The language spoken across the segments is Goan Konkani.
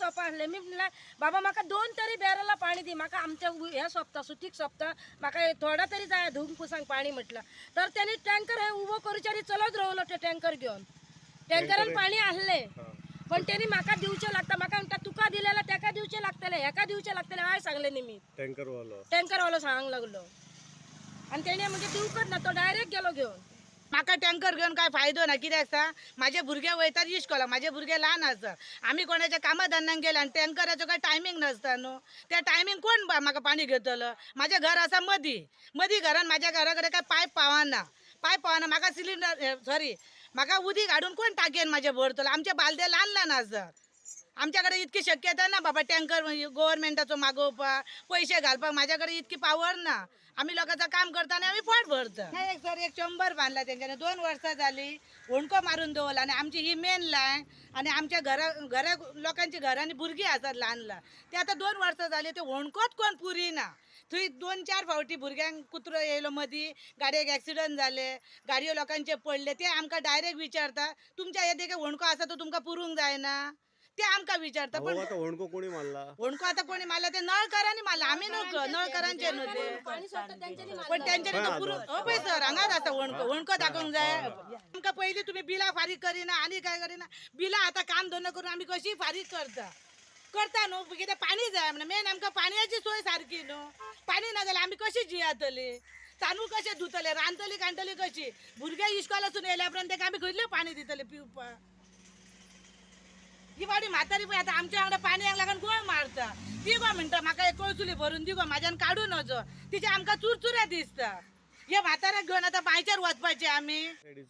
सोंपा आसलें. मी म्हणल्यार बाबा म्हाका 2 तरी बॅरलां पाणी दी, म्हाका आमच्या हें सोंपता, सुतीक सोंपता, म्हाका थोडा तरी जाय धुवंक पुसांक पाणी म्हटलं. तर त्यांनी टँकर हे उबो करूच्या आनी चलत रावलो ते टँकर घेवन. टँकरान पाणी आसलें पण त्यांनी म्हाका दिवचें लागता. म्हाका म्हणटा तुका दिलेला तेका दिवचें लागतलें, हेका दिवचें लागतलें हांवें सांगलें न्ही. टँकरवालो सांगूंक लागलो आनी तेणें म्हणजे दिवकच ना, तो डायरेक्ट गेलो घेवन. म्हाका टँकर घेवन काय फायदो ना. कित्याक सांग, म्हाजे भुरगे वयतात इश्कोलाक, म्हाजे भुरगे ल्हान आसा, आमी कोणाच्या कामा धंद्याक गेले आनी टँकराचो काय टायमींग नासता न्हू, त्या टायमींग कोण म्हाका पाणी घेतलो. म्हाजें घर आसा मदीं, मदीं घरान म्हाज्या घरा कडेन काय पायप पावना, पायप पावना. म्हाका सिलिंडर सॉरी म्हाका उदीक हाडून कोण टाकयेन म्हाजें भरतलो. आमचे बालदे ल्हान ल्हान आसा, आमच्या कडेन इतकी शक्यता ना बाबा टँकर गव्हर्मेंटाचो मागोवपाक, पयशे घालपाक म्हाज्या कडेन इतकी पावर ना. आमी लोकांचं काम करता आनी आमी पोट भरता. एक सर एक 100 बांदला तेंच्यांनी, 2 वर्सां जाली होणको मारून दवरला. आनी आमची ही मेन लायन आनी आमच्या घरा घरा लोकांची घरांनी भुरगीं आसात ल्हान ल्हान, ते आतां 2 वर्सां जाली ते होणकोच कोण पुरिना. थंय 2-4 फावटी भुरग्यांक कुत्रो येयलो मदीं, गाडयेक एक्सिडंट जाले, गाडयो लोकांचे पडले. ते आमकां डायरेक्ट विचारता तुमच्या हे देखील होणको आसा तो तुमकां पुरूंक जायना, ते आमकां विचारता. पण होणको कोणी मारला, होणको आतां कोणी मारला ते नळकारांनी मारला, आमी न्हू, नळकारांचे न्हू ते, पण तेंच्यांनी तो पुरू. पळय सर हांगाच आसा होणको, होणको दाखोवंक जाय आमकां. पयलीं तुमी बिलां फारीक करिना आनी काय करिना, बिलां आतां काम धंदो करून आमी कशी फारीक करता करता न्हू. कितें पाणी जाय म्हणून मेन आमकां पाणयाची सोय सारकी न्हू. पाणी ना जाल्यार आमी कशी जियातली, तांदूळ कशे धुतले, रांदतली कांडटली कशी. भुरगे इश्कोलासून येयल्या उपरांत तेका आमी खंयतले पाणी दितले पिवपाक. ही वाडी म्हातारी पळय आतां आमच्या वांगडा पाणयाक लागून गोळ मारता. ती गो म्हणटा म्हाका एक कळसुली भरून दी गो, म्हाज्यान काडूं नजो, तिचे आमकां चुरचुरे दिसता. हे म्हाताऱ्याक घेवन आतां बांयचेर वचपाचें आमी.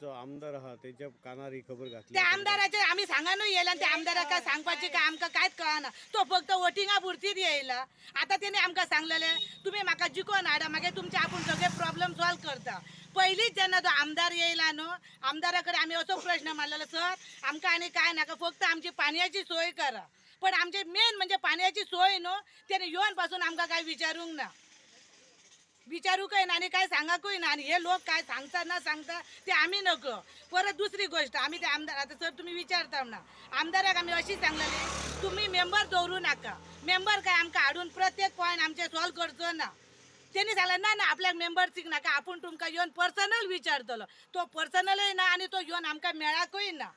आमदार आहा तेच्या कानार ही खबर घातली, त्या आमदाराचे आमी सांगानूय येयला. त्या आमदाराक काय सांगपाचें काय आमकां कांयच कळना. तो फक्त वोटिंगा पुरतीच येयला. आतां तेणी आमकां सांगलेलें तुमी म्हाका जिकोवन हाडा, मागीर तुमचे आपूण सगळे प्रॉब्लम सॉल्व करता. पयलींच जेन्ना तो आमदार येयला न्हू, आमदारा कडेन आमी असो प्रश्न मारलेलो, सर आमकां आनी काय नाका, फक्त आमची पाणयाची सोय करा. पण आमचे मेन म्हणजे पाणयाची सोय न्हू, तेणी येवन पासून आमकां काय विचारूंक ना, विचारूंकय ना आनी काय सांगाकूय ना. आनी हे लोक काय सांगता ना सांगता ते आमी नको. परत दुसरी गोष्ट आमी ते आमदार आतां सर तुमी विचारता ना, आमदाराक आमी अशी सांगलेली तुमी मेंबर दवरूं नाका, मेंबर काय आमकां हाडून प्रत्येक पॉयंट आमचे सॉल्व करचो ना. तेणी सांगलें ना ना आपल्याक मेंबरशीक नाका, आपूण तुमकां येवन पर्सनल विचारतलो. तो पर्सनलय ना आनी तो येवन आमकां मेळाकूय ना,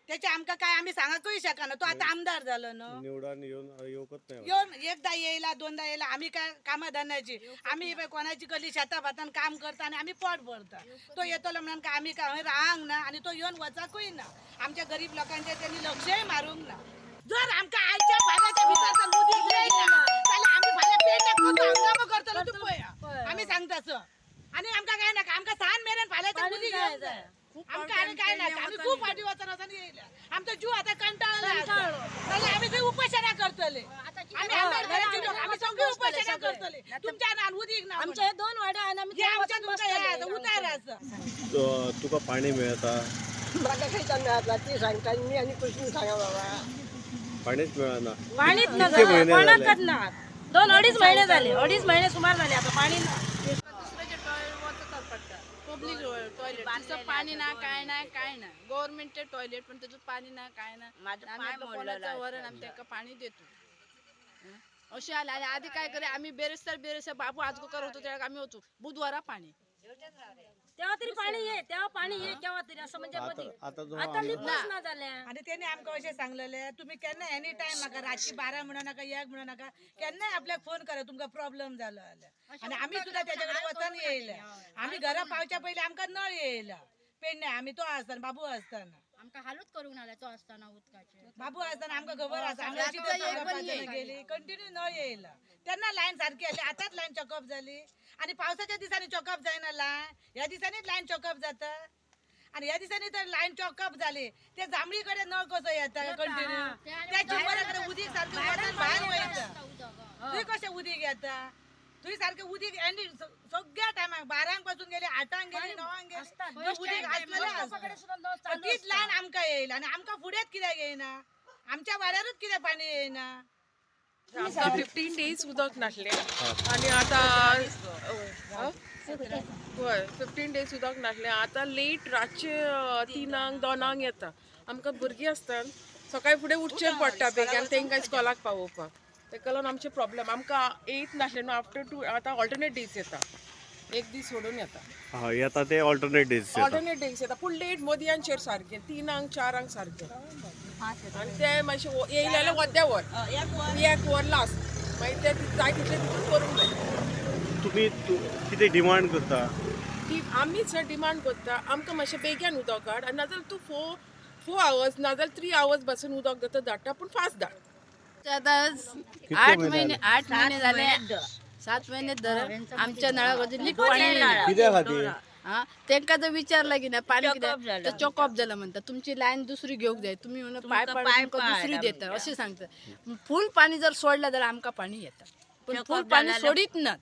तेचे आमकां काय आमी सांगाकूय शकना. तो आतां आमदार जालो न्हू, निवडून येवकच नाही, येवन एकदा येयला 2दा येयला. आमी काय कामां धंद्याची, आमी कोणाची कसली शेतां भातान काम करता आनी आमी पोट भरता. तो येतलो म्हणून काय आमी काय रावंक ना आनी तो येवन वचाकूय ना. आमच्या गरीब लोकांचे तेणी लक्षय मारूंक ना. जर आमकां आयच्या फाल्याच्या भितर जर उदीक मेळना जाल्यार आमी फाल्यां पेडण्याक कसो हंगामो करतलो तूं पळय, आमी सांगता सर. आनी आमकां काय नाका, आमकां सांज मेरेन फाल्यांचें उदीक येवंक जाय. आमकां आनी काय नाका, आमी खूब फावटी वचून वचून येयल्या, आमचो जीव आतां कंटाळला आसा. जाल्यार आमी थंय उपोशणां करतले, आमी आमदार घराचे लोक आमी सगळीं उपोशणां करतले. तुमच्या ना उदीक ना, आमचे हे 2 वाडे आनी आमी आमच्या तुमकां उतार आसा. तुका पाणी मेळता? म्हाका खंयच्यान मेळता ती सांगता मी आनी कृष्ण सांगा बाबा. पाणीच मेळना, पाणीच ना, कोणाकच ना. 2-2.5 महिने झाले, 2.5 महिने सुमार झाले आता पाणी ना. दुसऱ्याच्या टॉयलेट वचत पडटा, पब्लिक टॉयलेट, तिथं पाणी ना काय ना काय ना. गव्हर्नमेंटचे टॉयलेट पण त्याच्यात पाणी ना काय ना. आम्ही कोणाचं वरण आम्ही त्यांना पाणी देतो असे आले. आणि आधी काय करे आम्ही बेरेस्तर बेरेस्तर बाबू आजगोकर होतो त्यावेळेला आम्ही होतो बुधवारा पाणी, तेव्हा तरी पाणी ये, तेव्हा पाणी ये केव्हा तरी असं म्हणजे आता लिपच ना झाल्या. आणि त्याने आमकां अशें सांगलेलें तुमी केन्ना एनी टायम म्हाका रातची 12 म्हणू नाका, 1 म्हणू नाका, केन्नाय आपल्याक फोन करा तुमकां प्रॉब्लम जालो जाल्यार. आनी आमी सुद्दां तेच्या कडेन वचून येयले. आमी घरा पावच्या पयलीं आमकां नळ येयला पेडणे, आमी तो आसतना बाबू आसतना आमकां हालूच करूंक नाले तो आसतना उदकाचे बाबू आसतना आमकां खबर आसा. आमी अशी गेली कंटिन्यू नळ येयला तेन्ना लायन सारकी आसली. आतांच लायन चॉकअप जाली आनी पावसाच्या दिसांनी चॉकअप जायना लायन, ह्या दिसांनीच लायन चॉकअप जाता. आनी ह्या दिसांनी तर लायन चॉकअप जाली ते जांभळी कडेन नळ कसो येता कंटिन्यू, त्या चिंबरा कडेन उदीक सारकें वचून भायर वयता. थंय कशें उदीक येता? थंय सारकें उदीक एनी सगळ्या टायमाक 12 पासून गेली, 8 गेली, 9 गेली, उदीक आसलेलें आसता. तीच लायन आमकां येयला आनी आमकां फुडेंच कित्याक येयना, आमच्या वाड्यारूच कित्याक पाणी येयना. आमकां 15 डेज उदक नासलें आनी आतां हय 15 डेज उदक नासलें. आतां लेट रातचे 3 2 येता. आमकां भुरगीं आसतात, सकाळी फुडें उठचें पडटा बेगीन तेंकां इस्कॉलाक पावोवपाक. तेका लागून आमचे प्रॉब्लम आमकां येयत नासलें न्हू आफ्टर टू आतां ऑल्टरनेट डेज येता, एक दीस सोडून येता. हा येता ते ऑल्टरनेट डेज येता. ऑल्टरनेट डेज येता पूण लेट मदयांचेर सारकें 3-4 सारकें. आनी ते मातशें येयले जाल्यार वद्या वर एक वर लास्ट, मागीर ते जाय तितलें तितून करूंक जाय. तुमी कितें डिमांड करता? की आमी सर डिमांड करता आमकां मातशें बेगीन उदक हाड, आनी नाजाल्यार तूं 4 आवर्स नाजाल्यार 3 आवर्स पासून उदक जाता धाडटा, पूण फास्ट धाड. आता 8 महिने 8 महिने झाले, 7 महिने धर आमच्या नळाक अजून लीक पाणी येयना. कित्या खातीर? हा तेंका जर विचारला की ना पाणी कित्याक तर चॉकअप जाला म्हणटा, तुमची लायन दुसरी घेवंक जाय, तुमी म्हणून पायप तुमकां दुसरी देता अशें सांगता. फूल पाणी जर सोडलें जाल्यार आमकां पाणी येता, पूण फूल पाणी सोडीत ना.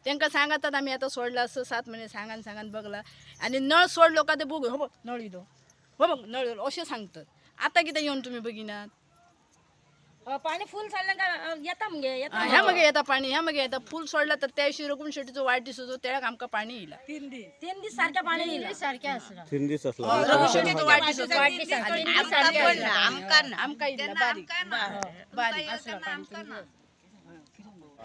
तेंकां सांगतात आमी आतां सोडलां असं 7 महिने सांगान सांगान बगला, आनी नळ सोडलो का ते बघ हो बघ नळ येयलो, हो बघ नळ येयलो अशें सांगतात. आतां कितें येवन तुमी बगिनात? पाणी फुल सोडलें काय येता मगे, येता ह्या मगे येता पाणी, ह्या मगे येता. फूल सोडला तर त्या दिवशी रघुम शेटीचो वाढदीस होतो त्यावेळेक आमकां पाणी येयला. 3 दीस सारकें पाणी येयला. सारकें आसलां. 3 दीस आसला. रघु शेटीचो वाढदीस होतो, आमकां येयला बारीक बारीक आसला पाणी.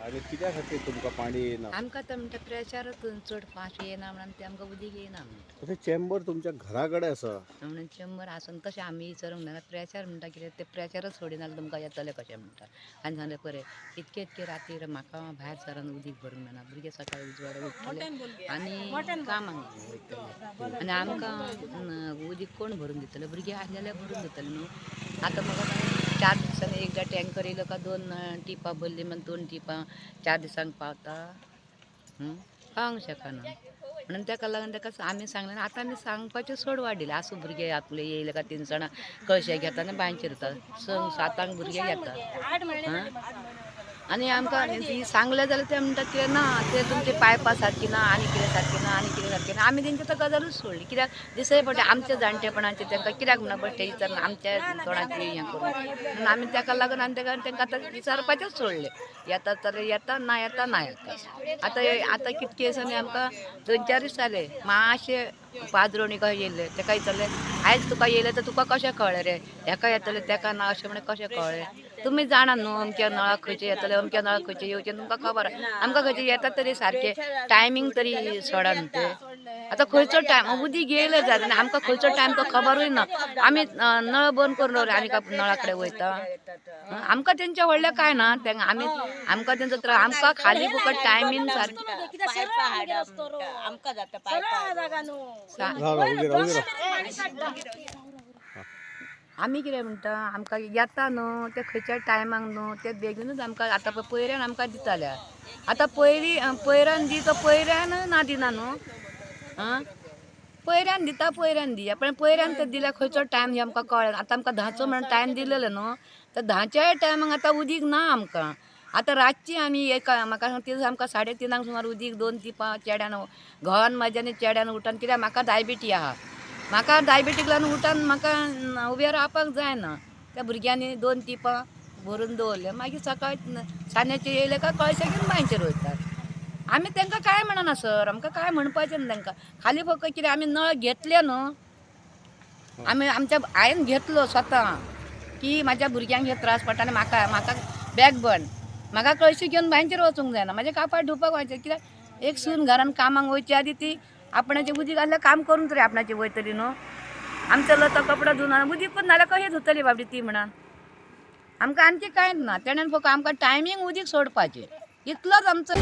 आनी कित्या खातीर तुमकां पाणी येना? आमकां तर म्हणटा प्रेशरच चड फास्ट येना म्हणून ते आमकां उदीक येना म्हणटा. अशें चेंबर तुमच्या घरा कडेन आसा म्हणून चेंबर आसून तशें आमी विचारूंक ना. प्रेशर म्हणटा कितें तें प्रेशरच सोडिना तुमकां येतलें कशें म्हणटा. आनी सांगलें पळय इतके इतके रातीर म्हाका भायर सरून उदीक भरूंक मेळना, भुरगे सकाळी उजवाडा उठतले आनी कामाक वयतले, आनी आमकां उदीक कोण भरून दितले? भुरगे आसले जाल्यार भरून दितले न्हू. आतां म्हाका 4 दिसांनी एकदां टँकर येयलो काय 2 टिपां भरली म्हण 2 टिपां 4 दिसांक पावता, पावंक शकना. म्हणून ताका लागून ताका आमी सांगलें. आतां आमी सांगपाचें चड वाडिल्लें. आसूं भुरगे आपले येयले काय 3 जाणां कळशे घेता आनी बांयचेर वता, 6-7 भुरगे घेता. आनी आमकां सांगलें जाल्यार ते म्हणटात कितें ना ते तुमचे पायपां सारकी ना, आनी कितें सारकें ना, आनी कितें सारकें ना. आमी तेंची तर गजालूच सोडली. कित्याक दिसय पडटा आमच्या जाणटेपणाचें तांकां कित्याक म्हणून बश्टें विचारना आमच्या तोंडाचें हें करून. म्हणून आमी ताका लागून आमी ताका तांकां आतां विचारपाचेंच सोडलें. येता तर येता, ना येता ना येता. आतां आतां कितके दिसांनी आमकां 2-4 दीस जाले मातशें पाद्रोणी कशें येयल्लें ताका विचारलें, आयज तुका येयलें तर तुका कशें कळ्ळें रे? हेका येतलें तेका ना अशें म्हणून कशें कळ्ळें? तुमी जाणा न्हू अमक्या नळाक खंयचे येतले अमक्या नळाक खंयचे येवचें तुमकां खबर आसा. आमकां खंयचे येता तरी सारकें टायमींग तरी सोडा न्हू ते. आतां खंयचो टायम उदीक येयलें जाता आनी आमकां खंयचो टायम तो खबरूय ना. आमी नळ बंद करून दवरले, आमी काय नळा कडेन वयता? आमकां तेंचें व्हडलें कांय ना, तेंका आमी आमकां तेंचो त्रास. आमकां खाली फुकट टायमीन सारकें. आमी कितें म्हणटा आमकां येता न्हू ते खंयच्या टायमाक न्हू ते बेगीनूच आमकां. आतां पळय पयऱ्यान आमकां दिताले, आतां पयऱ्यान दी तो पयऱ्यान ना दिना न्हू. आं पयऱ्यान दिता पयऱ्यान दिया, पण पयऱ्यान तर दिल्यार खंयचो टायम हे आमकां कळ्ळें. आतां आमकां 10चो म्हणून टायम दिलेलो न्हू, तर 10च्याय टायमाक आतां उदीक ना आमकां. आतां रातची आमी एका म्हाका सांग ती आमकां 3:30 सुमार उदीक 2 टिपां चेड्यान घोवान म्हाज्या आनी चेड्यान उठून, कित्याक म्हाका डायबिटी आहा, म्हाका डायबिटीक लागून उठून म्हाका उबें रावपाक जायना. त्या भुरग्यांनी 2 टिपां भरून दवरले, मागीर सकाळी सांजेचे येयले काय कळशे घेवन बांयचेर वयतात. आमी तांकां कांय म्हणना सर, आमकां कांय म्हणपाचें ना तांकां. खाली फक्त कितें आमी नळ घेतले न्हू, आमी आमच्या हांवें घेतलो स्वता की म्हाज्या भुरग्यांक हे त्रास पडटा आनी म्हाका म्हाका बॅक बन, म्हाका कळशी घेवन बांयचेर वचूंक जायना, म्हाजें कापाट धुवपाक वयचें. कित्याक एक सून घरान कामाक वयचे आदी ती आपणाचें उदीक आसल्यार काम करून तरी आपणाचें वयतली न्हू. आमचो तो कपडो धुवन उदीकूच नाजाल्यार कशें धुतली बाबडी ती म्हणान. आमकां आणखी कांयच ना, तेणेन फक्त आमकां टायमींग उदीक सोडपाचें इतलोच आमचो.